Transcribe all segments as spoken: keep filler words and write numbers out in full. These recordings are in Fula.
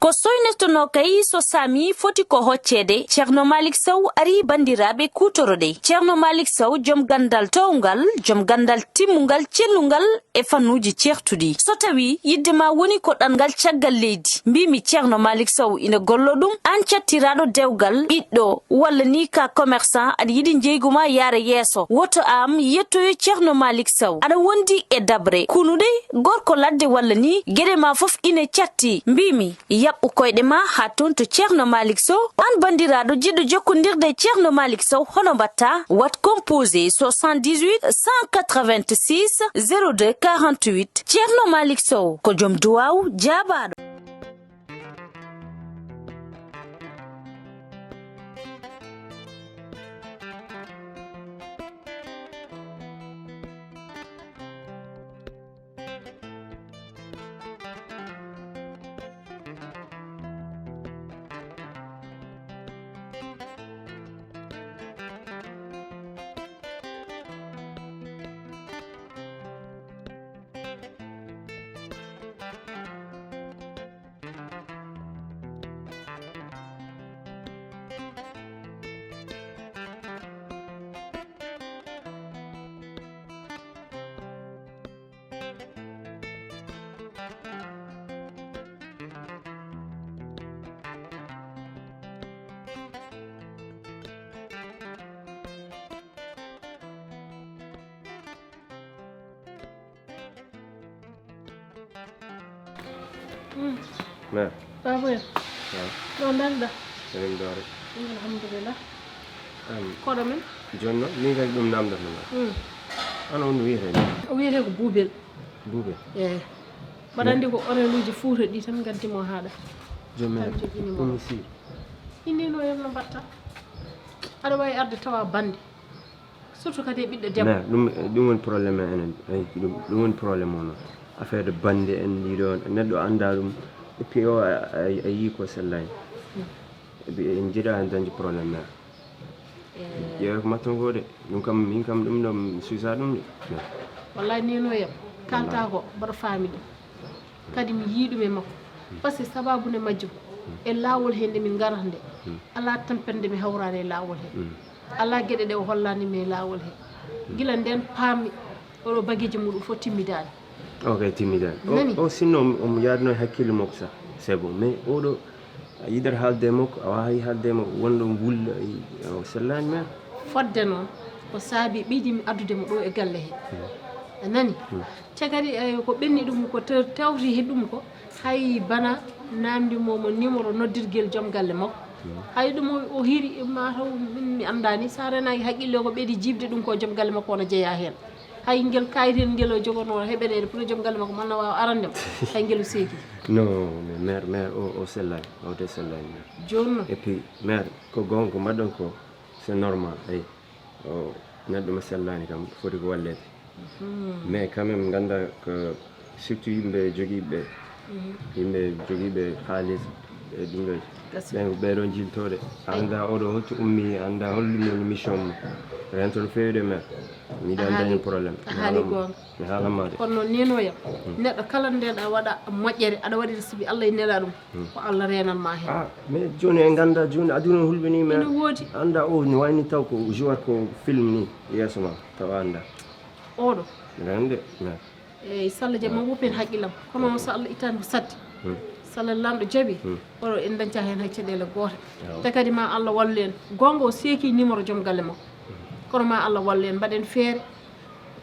Ko soynetonoo kay so saami foti ko hocceede, Ceerno Maalik Sow arii banndiraaɓe kuutoroɗe. Ceerno Maalik Sow, jom ganndal toowngal, jom ganndal timmungal, cellungal e fannuuji ceertuɗi. So tawii yiɗde ma woni ko ɗanngal caggal leydi, mbiimi Ceerno Maalik Sow ina gollo ɗum, aan cattiraaɗo dewgal, ɓiɗɗo, walla ni ka commerçant, aɗa yiɗi njeygu ma yaara yeeso, woto am yettoyo Ceerno Maalik Sow. Aɗa wondi e daɓre, kunuɗe, gorko ladde walla ni, geɗe ma fof ina catti. Mbiimi, yaɓɓu koyɗe ma haa toon to Ceerno Maalik Sow. Aan banndiraaɗo jiɗɗo jokkondirde e Ceerno Maalik Sow, hono mbaɗta? Waɗ composé soixante-dix-huit cent quatre-vingt-six zéro deux quarante-huit. Ceerno Maalik Sow ko jom duwaaw jaabaaɗo. Mère. Baboya. Waaw. Ɗo ndaarɗa? Emin ɗo rek. Alhamdulillah. Am. Koɗo men? Jooni noon, min kadi ɗum namdata ma. Mm. An on wiyete ni? O wiyete ko Buubel. Buubel? Eeyi. Mbaɗa anndi ko oreluuji Fuuta ɗi tan ngaddi mo haaɗa. Jooni mère, ɗum mi sii. Innino yam no mbaɗta. Aɗa waawi arde tawa bannde. Surtout kadi e ɓiɗɗo debbo. Mais ɗum ɗum woni problème en enen. Ay, ɗum ɗum woni problème o noon. Affaire de bannde en ɗiɗo, neɗɗo annda ɗum. Et puis o a, a, a yii ko sellani. Et puis en jiɗa en dañde problème mère. Ƴeewe ko mbaɗton ko de. Ɗum kam, min kam ɗum ɗo mi suusa ɗum de. Wallahi neno yam. Kanta ko mbaɗa faami ɗum. Kadi mi yii ɗum e makko. Parce que sababu nde majjum e laawol he nde min ngarata nde, alaa tampere nde mi hawraani e laawol he. Alaa geɗe ɗe o hollaani mi e laawol he. Gila ndeen paammi oɗo bageeji muɗum fof timmidaani. O kay timmidaani. Nani? O sinno omo yaadno e hakkille makko sah. C'est bon. Mais oɗo a yiɗat haalde e makko, a waawi haalde e makko, wonɗo wulla, o sellaani mère. Fodde noon, ko saabi ɓeydi mi addude mo ɗo e galle he. A nani? Cagari e ko ɓenni ɗum ko te-, tawti he ɗum ko hay bana namdi mo mo numéro noddirgel joom galle makko. Hay ɗum o, o hiri mataw min mi anndani, sa renaki haqqille o ko ɓeydi jiibde ɗum ko joom galle makko wona jeeya heen. Hay ngel kayit heen ngel o jogono heɓeneede pour joom galle makko manna waawa arande mo. Hay ngel o seeki. Non, mais mère, mère o, o sellani, o de sellani mère. Jooni noon. Et puis mère, ko goonga ko mbaɗɗon ko, c'est normal, eyi. O neɗɗo mo sellaani kam foti ko walleede. Mais quand même ngannda ko surtout yimɓe jogiiɓe, yimɓe jogiiɓe haalis e ɗum ɗo. Ɓen ko ɓeɗon jiltooɗe. A annda oɗo holto ummi, a annda holɗum woni mission mum. Rento no feewi de mère. Mi yiɗa daña problème. A haali goonga. Mi haalan ma de. Kono noon nenoyam. Neɗɗo kala ndeɗa waɗa moƴƴere, aɗa waɗira sibi Allah e nela ɗum. Ko Allah reenan ma heen. Ah, mais jooni en ngannda jooni aduna hulɓinii men. Ina woodi. Annda o no wayni taw ko joueur ko film ni yeeso ma tawa annda. Oɗo. Mbiɗa anndi, mais. Eyi, so Allah jaɓi ma woppi heen haqqillam. Kono noon so Allah ittaani ko saɗde. So Allah laamɗo jaɓi, oɗo en dañca heen hay caɗeele goote. Te kadi ma Allah wallu en. Goonga o seeki numéro joom galle makko. Kono ma Allah wallu en, mbaɗen feere.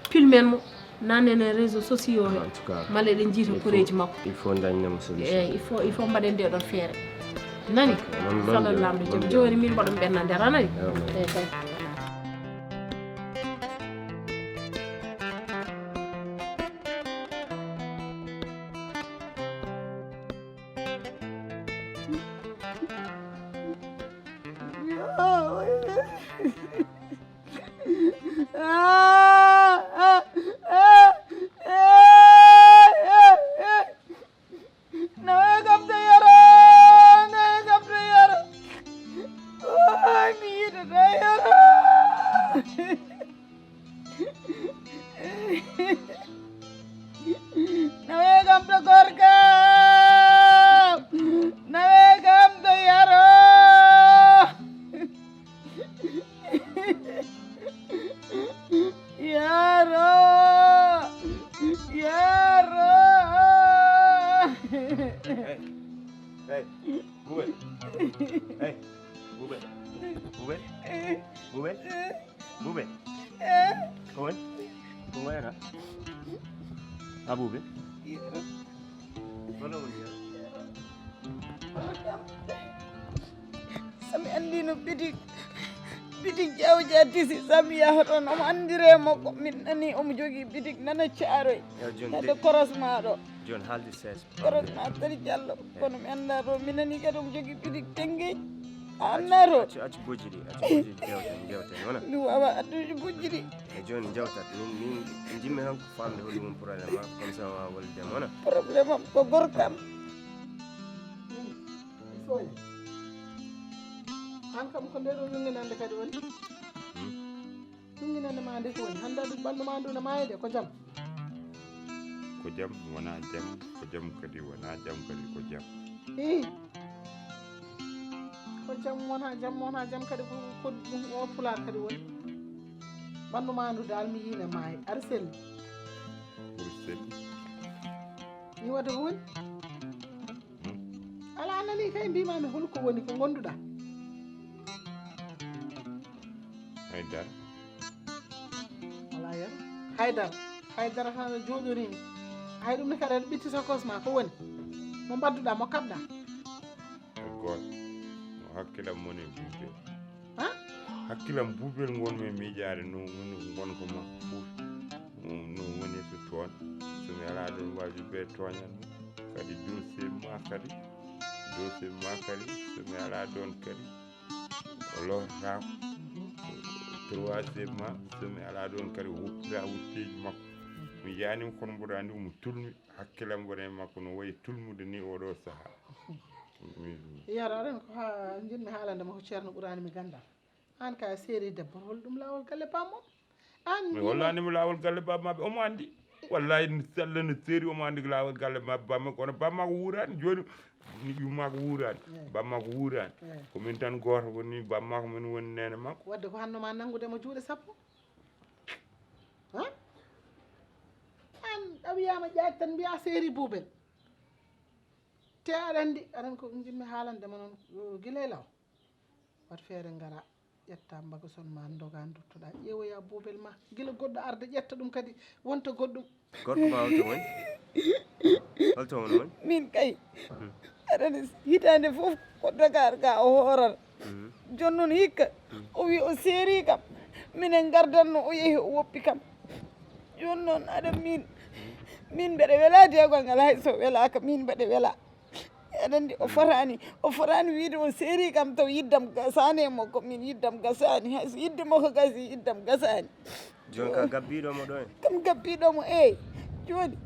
Pilmen mo, nanen e réseaux sociaux he. En tout cas, mala eɗen jiita koreeji makko. Il faut dañnemo solution. Eyi, il faut, il faut mbaɗen nde ɗon feere. Nani? Sallallahu alaihi wasallam. Jooni min mbaɗon ɓenna nder, a nani? Eyi kay. Nawe kam to yoro, nawe kam to yoro. Oy, mi yiɗata yoro. Nawe kam to gorko. Hey, Bubel. Hey, Bubel. Bubel. Bubel. Bubel. Ko woni? Ko ngoyata? Ha Bubel? Wala woni ya? So mi anndino bitik, bitik Jawja Tisi, so mi yaha toon, omo anndire mo ko min nani omo jogii bitik nana Caaroy. Yo, John, Hedde koros maa ɗo. John, haalde sees. Koros maa Tari Jallo, kono mi anndaa to, mi nani kadi omo jogii bitik Tengej. A anndaa to? Accu, accu bojji ɗi, accu bojji ɗi, jewten, jewten, wona? Mi waawaa addude bojji ɗi. E jooni jewtat, min, min, min njimmi tan ko faamde holi won problème ma, comme ça ma wallude ma, wona? Problème am ko gorko am. Soñi. An kam ko nde ɗo yunginande kadi woni? Yunginande ma nde ko woni? Hannde ɗum ɓanndu ma ndu ne maayde ko jam? Ko jam wona jam, ko jam kadi wona jam kadi ko jam. Ii. Ko jam wona jam wona jam kadi ko ko ɗum o pulaar kadi woni? Ɓanndu ma ndu dal mi yii ne maayi. Aɗa selli? Ɓuri selli. Ni wadde ko woni? Ala nani kay mbima mi hol ko woni ko gonduɗa? Haydara. Ala yen. Haydara. Haydara tan aɗa jooɗorini. Hay ɗum ne kadi aɗa ɓitti sakos ma ko woni? Mo mbadduɗa mo kaɓɗa? E gooto. No hakkilam woni e Bubel. Ha? Hakkilam Bubel ngonmi e miijaade no woni ngonka ma fof. No woni so toon. So mi alaa ɗoon waaju ɓe tooñan ɗum. Kadi dossier ma kadi. Dossier ma kadi. So mi alaa ɗoon kadi. O lortaako. Troisième ma. So mi alaa ɗoon kadi o woppira wutteeji makko. Mi yaanima kono mboɗo anndi omo tulmi. Hakkilam woni e makko no wayi tulmude ni oɗo sahaa. Yaro aɗan ko ha jinmi haalande ma ko ceerno ɓurani mi gandal. An ka seeri debbo hol ɗum lawol galle bammo? An Mi hollanimo laawol galle bammaɓe omo anndi. Wallahi ni sella no seeri omo anndi laawol galle mabbe bamme kono bamma ko wuurani jooni. Ni yumma ko wuurani. Bamma ko wuurani. Ko min tan gooto woni bamma ko min woni nene makko. Wadde ko hanno ma nanngude mo juuɗe sappo. Ha? An a wiyama ƴaaj tan mbiya seeri buubel. Te aɗa anndi aɗan ko jinmi haalande ma noon gila e law. Wat feere ngara ƴetta mbaga son ma ndoga duttoɗa ƴeewoya buubel ma gila goɗɗo arda ƴetta ɗum kadi wonta goɗɗum. Gorko ma holto woni? Holto woni woni? Min kay aɗani hitaande fof ko Dakar ga o hoorata. Jooni noon hikka o wi o seeri kam minen ngardanno o yehi o woppi kam. Jooni noon aɗa min min mbeɗa wela deegal ngal hay so welaka min mbeɗa wela. Aɗa anndi o fotani o fotani wiide o seeri kam taw yiddam gasani e makko min yiddam gasani hay so yidde makko gasi yiddam gasani. Jooni ka gabbiɗo mo ɗo en? Kam gabbiɗo mo eyi. Jooni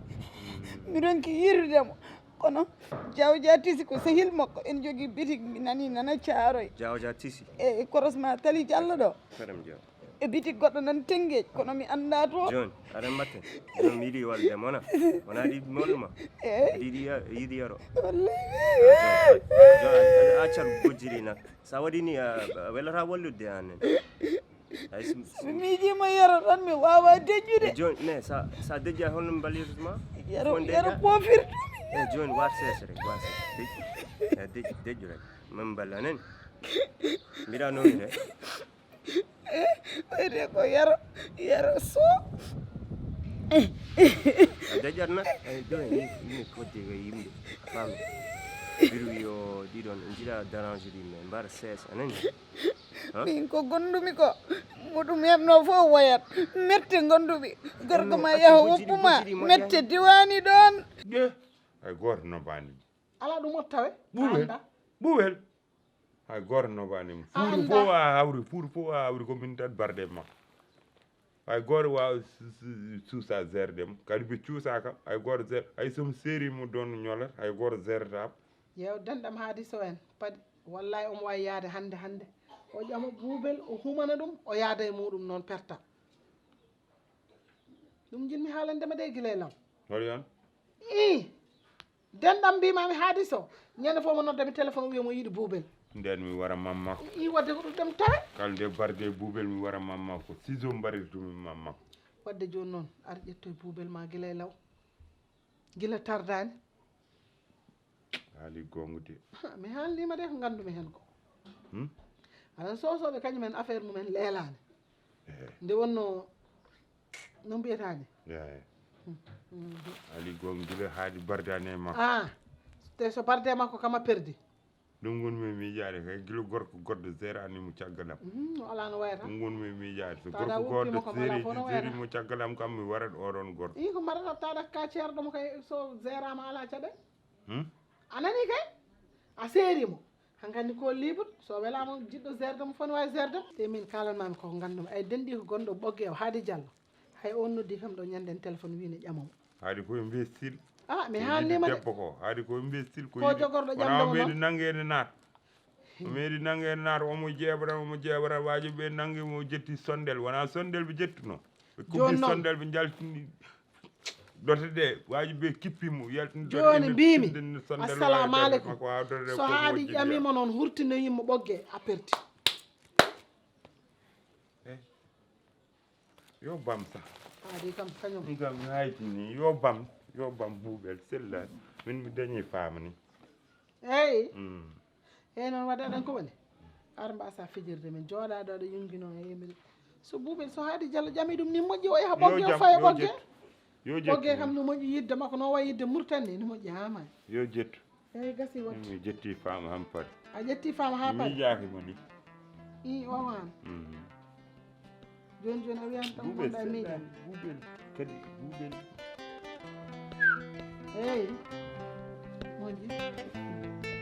mi ronki yirdude mo kono jawja tisi ko sehil makko en jogii bitik mi nani nana caaroy. Jawja tisi. Eyi koros ma tali jallo ɗo. Karam jaw. E bitik goɗɗo nan tengeej kono mi annda to. Jooni aɗa mbatte? Jooni mi yiɗi wallude mo na wona ɗi moɗuma. Eyi. Yiɗi yaro. Accar bojjiri na sa waɗi ni a welata wallude an nen. Mi miijima yero tan mi wawa dejjude. Jooni mais sa sa dejja holno mbalirtuma? Yero yero pofirtumi. E jooni wat sese rek wat sese dejju rek. Min mballa nen mbiɗa nowide. Wayde ko yero yero so. Daƴatna. Eyi ɗo e yimɓe kodde ko yimɓe fami. Biru yo ɗiɗon jiɗa darange ɗi men mbaɗa sees anani. Min ko gondumi ko muɗum hebno fof wayat mette gondumi. Gorko ma yaha woppuma mette diwani ɗon. Ay goto nobani. Ala ɗum o tawe. Ɓuwel ɓuwel. Hay goto nobani mo fuuru fof a hawri fuuru fof a hawri ko min tan barde e makko. Hay goto wawa suusa gerde mo kadi ɓe cuusa kam hay goto zer hay somi seeri mo don ñolat hay goto zerdetama. Yew denɗam haadi so en paadi. Wallahi omo wawi yaade hande hande o ƴama buubel o humana ɗum o yaada e muɗum noon perta. Ɗum jinmi haalandema de gila e law. Hol yon? I denɗam mbimami haadi so ñande fof mo noddami téléphone o wiya mo yiɗi buubel. Nden mi wara mamma. I wadde ko ɗum ɗem tawe. Kala nde barde buubel mi wara mamma ko siso mbarirtumi mamma. Wadde joni noon ar ƴettoy buubel ma gila e law. Gila tardani. Haali goonga de. Mi haalniima de ko nganndumi heen ko. Hmm? Aɗa soosooɓe kañum en affaire mum en leelaani. Eh, Nde wonno no mbiyetaani. eh. Haali goonga gila haadi bardaane e makko. Ah, te so barde makko kam a perdi. Ɗum woni mi miijaade kay gila gorko goɗɗo zerani mo caggal am. Mhm, no alaa no wayata. Ɗum woni mi miijaade so Taada gorko woppima goɗɗo kam alaa zeri fof no zeri wayata. Mo caggal am kam mi warat oɗon gorko. Ii ko mbaɗata taada ka ceerɗo mo kay so zerama alaa caɗe. Hmm? A nani kay? A seeri mo. Hankadi ko libre so welama jiɗɗo zerde mo foni wawi zerde. Te min kalanmami koko gandumi ay dendi ko gonɗo ɓogge o haadi diallo. Hay on noddi kam ɗo ñanden téléphone wini ƴamamo. Haadi koye mbestil. Ah, mi haalnima de. Debbo ko haadi koye mbestil ko Ko jogorɗo ƴamde wona mo meɗi noon. Nangede naat. O meɗi nangede naat omo jeeɓata omo jeeɓata waji ɓe nangi mo jetti sondel wona sondel ɓe jettuno. Ɓe Jooni kubbi noon. Sondel ɓe jaltini dote ɗe waji ɓe kippi mo yaltini dote Jooni ɗe mbimi. Tindini sondel Assalamu wawi dote aleykum. Makko wawa dote So haadi ƴamima noon hurtinoyimmo ɓogge a perti. Yo bam sax. Haadi kam kañum. Ɗum kam mi haytini yo bam yo bam huuɓel sellani min mi dañi famani. Eyyi. Mm. Eyyi noon waɗi aɗen ko woni. Ar mbasa fijirde min jooɗaɗo aɗa yungino e yimiri. So buuɓel so haadi jalla ƴami ɗum ni moƴƴi o yaha ɓogge o jam, faye yo ɓogge. Jettu. Yo jettu. Ɓogge kam no moƴƴi yidde makko no wayi yidde murtani ni moƴƴi ha mani. Yo jettu. Eyyi gasi waɗi. Mi jetti fama hampari. A ƴetti fama ha Mi paɗi. Miijaki mo ni. I o wano. Mhm. Joni joni a wiyani tan Buuɓel gonɗa e miijo. Buuɓel kadi buuɓel. Eyyi. Moƴƴi.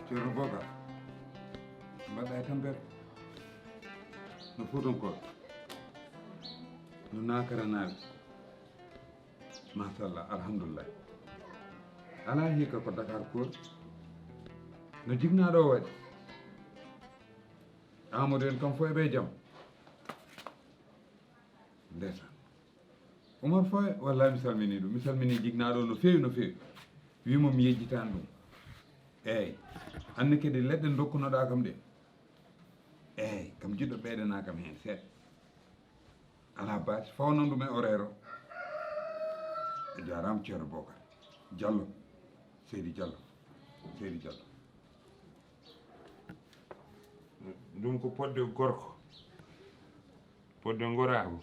Ceerno Bocar, mbaɗɗa e tampere? No Fuutankooɓe? No Naakaranaaɓe? Machallah, alhamdulillah. Alaa hikka ko Dakar koor. No jignaaɗo o waɗi? Amadou en kam fof eɓe jam. Ndesan. Umar Faye, wallahi mi salmini ɗum. Mi salmini jignaaɗo no feewi, no feewi. Wimo mi yejjitani ɗum. Eyyi. Anne kadi leɗɗe dokkunoɗa kam ɗe. Eyyi, kam jiɗɗo ɓeydanaa kam heen seeɗa. Alaa baasi, fawnan ɗum e horaire o. A jaaraama Ceerno Bocar. Diallo. Seydi Diallo. Seydi Diallo. Ɗum ko podde gorko. Podde ngoraagu.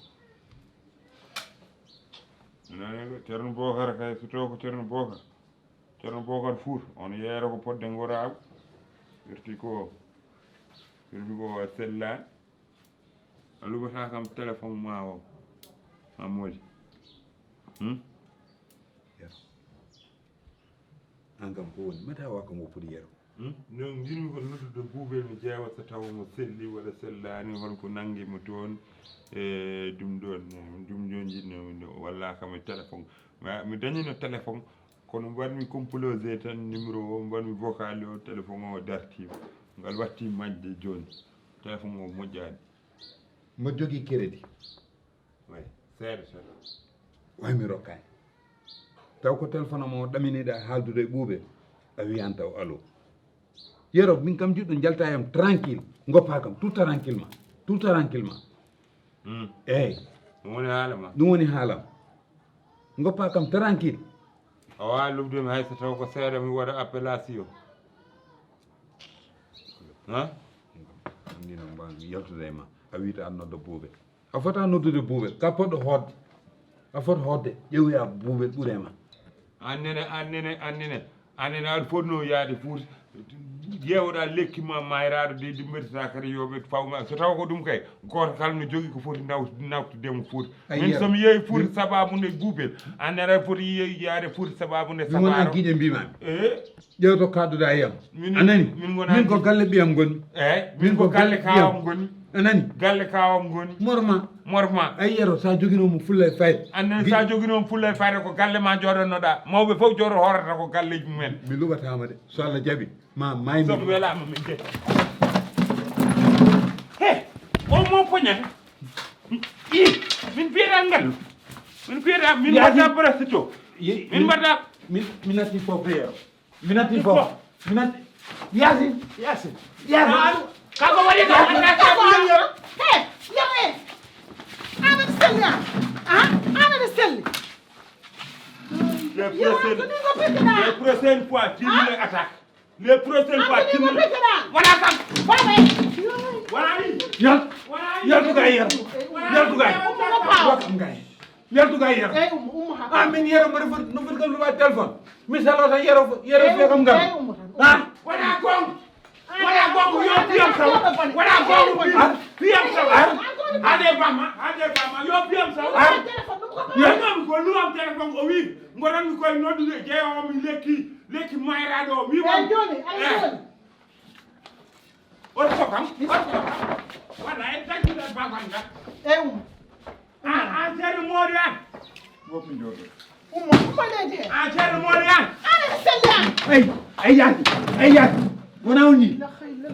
Nani ko Ceerno Bocar kay so taw ko Ceerno Bocar. Ceerno Bocar Fuuta on yeeyata ko podde ngoraagu. Firti ko firti ko a sellaani. A luɓata kam téléphone ma o. Ma moodi. Hmm? Yes. An kam ko woni mata wa kam o poti yero. Hmm? No nginmi ko noddude buubel mi ƴeewa so tawa mo selli walla sellaani holko nanngi mo toon e ɗum ɗoon ɗum ɗoon njiɗmi walla kam e téléphone mi dañino téléphone kono mbaɗmi composé tan numéro o mbaɗmi vocal o téléphone o dartiima ngal watti majde jooni téléphone o moƴƴaani. Mbo jogii crédit. Way seeɗa tan. Way mi rokkaani. Taw ko téléphone am o ɗaminiɗa haaldude e ɓuuɓe a wiyan taw allo. Yero min kam jiɗɗo jalta e am tranquille, goppa kam tout tranquillement, tout tranquillement. Hmm. Eyyi. Ɗum woni haala ma. Ɗum woni haalam. Goppa kam tranquille. A wawa lubdemi hay so taw ko seeɗa mi waɗa appellation. Ha? Ni no mbawi yaltude e ma. A wiyta an nodda buuɓe. A fota noddude buubel ka poɗɗo hoodde. A fota hoodde ƴeewoya buubel ɓuure ma. Annene annene annene annene aɗa fotno yaade fuuta ƴeewoɗa lekki ma mayraɗo de ɗi mbettata kadi yoɓe fawma so tawa ko ɗum kay goto kala no jogui ko foti nawtudemo fuuta. Min somi yeehi fuuta sababu nde buubel annene aɗa foti yaade fuuta sababu nde sabaro. Guiƴe mbimami. E ƴewto kadduɗa e yam. A nani? Min ko galle ɓiyam gonmi. Eyyi min ko galle kawam gonmi. A nani? Galle kawam gonmi. Morma. Morma. Ay yero sa joginomo fulla e fayda. Annen sa joginomo fulla e fayda ko galle ma joɗannoɗa mawɓe foof joɗo horata ko galleji mumen. Mi luɓatama de so Allah jaaɓi ma maymi. Somi welama min de. He o mo poñata. I min piyata ngallu. Min piyata min wadda brasito. Ye- Min mbaɗa. Min, min natti fof, yero. Min natti fof. Min natti. Yaasin, Yaasin, Yaasin. Ka ko waɗi ɗo? He, yero e. An aɗa selli an. Ah, an aɗa selli. Les prochaines, les prochaines fois, tu me attaques. Les prochaines fois, tu me. Wona kam. Wona yi. Yal, yaltu gay, yal. Yaltu gay. Yaltu gay. Yaltu gay, yero. Eyi, ummo, ummo ha. Ah, min yero mbaɗa foti, no foti kam luɓaade téléphone. Mi salo tan yero, yero fiya kam ngam. Eyi, ummo tan. Ah. Wona gonga. Wona gonga, yo piyam taw. Wona gonga, piyam taw. Ar. Hade bamma, hade bamma, yo piyam taw. Ar. Yo. Ko luwam téléphone o wi, mboɗon mi koye noddude jeeyo o mi lekki, lekki mayraɗo o wi. Eyi, joni, ayi, joni. Oto kam, oto kam. Wona en dañi ɗon babal ngal. Eyi, ummo. An, an ceerno Moori an. Woɗɗi jooɗo. Ummo, ummo leydi he. An ceerno Moori an. An e selli an. Eyi, eyi yaaki, eyi yaaki. Wona on ni. La khayla.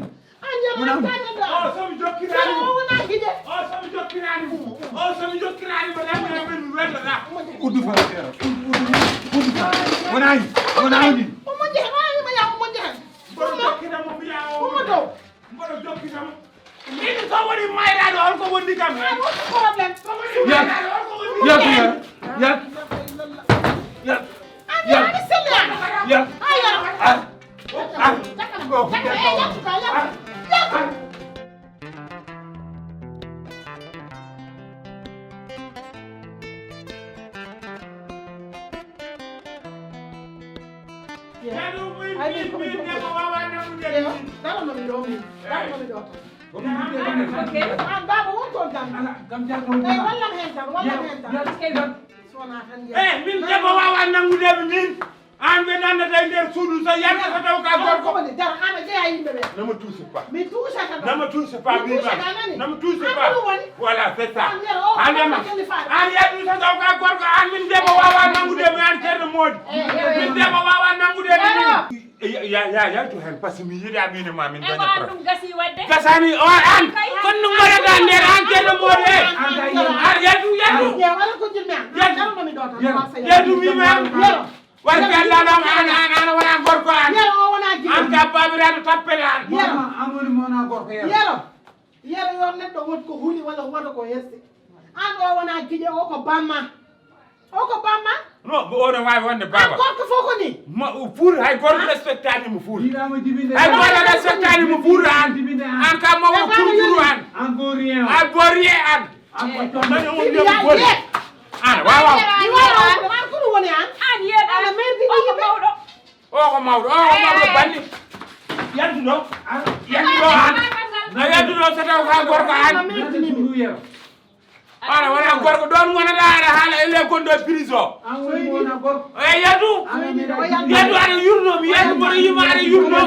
An yero wona on ni. O somi jokkiraani mo. O wona gide. O somi jokkiraani mo. O somi jokkiraani mo, lan mi welata. Uddu fa. Uddu, uddu, uddu fa. Wona ni, wona on ni. Ummo jehe, wona ni ma ya ummo jehe. Mboɗo jokkita mo mbiya o. Ummo to. Mboɗo jokkita mo. Min ko woni mayraɗo on ko wondi kam. Ah, what's the problem? Ko woni mayraɗo on ko wondi kam. Yaltu, yaltu, yaltu. Yaltu. Yaltu. Ar. Ar. Yaltu. Ay, min ko mi jokkata. Ewa, daro no mi ɗo min. Daro no mi ɗo tan. An baba won toon tan. Ala, kam jaa kam. Eyi, wallam heen tan, wallam heen tan. So wonaa tan. Eh, min debbo waawaa nanngude mi min. An ɓe nannata e nder suudu so yalta so taw ka gorko. Ko woni daro, an a jeyaa yimɓe ɓe. Ne me touche pas. Mi touchata ɗo. Ne me touche pas, mi touchata nani. Ne me touche pas. Voilà, c'est ça. An yero o, an yero o. An yaltu so taw ka gorko, an min debbo waawaa nanngude mi an ceerno Moodi. Min debbo waawaa nanngude mi min. Ya, ya, ya, yaltu heen, par ce que mi yiɗaa min e ma min daña problème. Ɗum gasi waɗde. Gasani o an. Kon no mbaɗata nder an ceerno Moodi e. Ar yaltu, yaltu. Yaltu. Yaltu mi ma. Yero. Walla Allah ɗam an, an, an wona gorko an. Yero o wona gide. An ka babiraɗo tappere an. Yero. An woni mo wona gorko yero. Yero. Yero yo neɗɗo wot ko huuli walla wota ko hersi. An o wona gide o ko bamma. O ko bamma. No, mo o no waawi wonde baba. An gorko fof ko ni. Ma o fuur hay gorko respectani mo fuur. Hay gorko respectani mo fuur an. An ka mo o fuur an. An gori an. An gori an. An ko ton. Mani on yo gori. An waawa. An ko ɗum woni an. An yeeɗa. An merdi ni mawɗo. O ko mawɗo, o ko mawɗo banni. Yaltu ɗo. Yaltu ɗo an. Na yaltu ɗo so taw ka gorko an. Ana wona gorko ɗon wonata aɗa haala elle gonɗo e prison. An woni mo wona gorko. E yaltu. Yaltu aɗa yurno mi yaltu mboɗo yima aɗa yurno.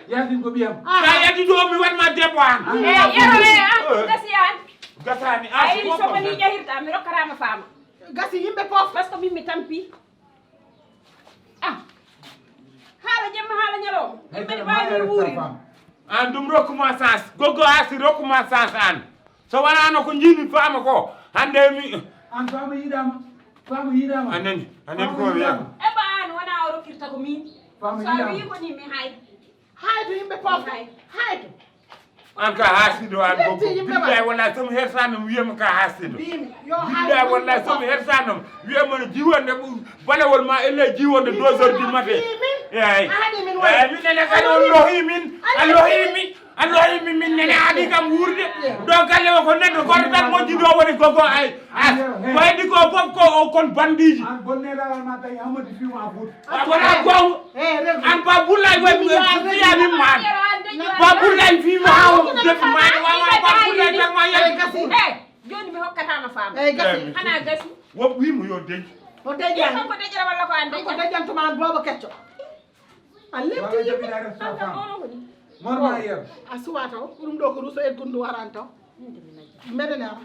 Yaltu ko ɓiyam. Sa yaltu ɗo mi waɗma debbo an. E yero e an gasi an. Gasani an. Ayi so ko ni jahirta mi rokkatama faama. Gasi yimɓe fof. Parce que min mi tampi. Ah. Haala jemma haala ñalawma. Yimɓe ne mbaawi wuuri. An ɗum rokkuma chance. Gogo Asi rokkuma chance an. So wonano ko jiimi faama ko. Hande mi. An faama yiɗama. Faama yiɗama. A nani. A nani ko wiya. E ba an wona o rokkirta ko min. Faama yiɗama. So wi ko ni mi hay. Hayto yimɓe fof. Hayto. An ka haasido an. Billahi wallahi somi hersanno mi wiyama ka haasido. Billahi wallahi somi hersanno mi wiyama no jiwonde balawol ma elle jiwonde deux heures du matin. Eyyi. Eyyi min nene kadi on lohi min. A lohi mi. A lohi mi min nene ani kam wuurde. Ɗo galle o ko neɗɗo goto tan moƴƴi ɗo woni gogo ay. Ko heddi ko fof ko o kon bandiji. An bonne dawal ma tawi Amadou Fiu ma fout. A wona gonga. An ba bullay woni fiya min man. Ba bullay fi ma hawo defi ma wawa ba bullay tan ma yalti. Joni mi hokkatama faama. Eyi gasi. Hana gasi. Wop wi mo yo denci. O denci. Ko dejira walla ko an dejira. Ko dejantuma an bobo kecco. A lepti yimɓe. An kam ɗo ɗo ko ni. Morma yer. A suwa taw ko ɗum ɗo ko ruso e gundu waran taw. Mbeɗa nara.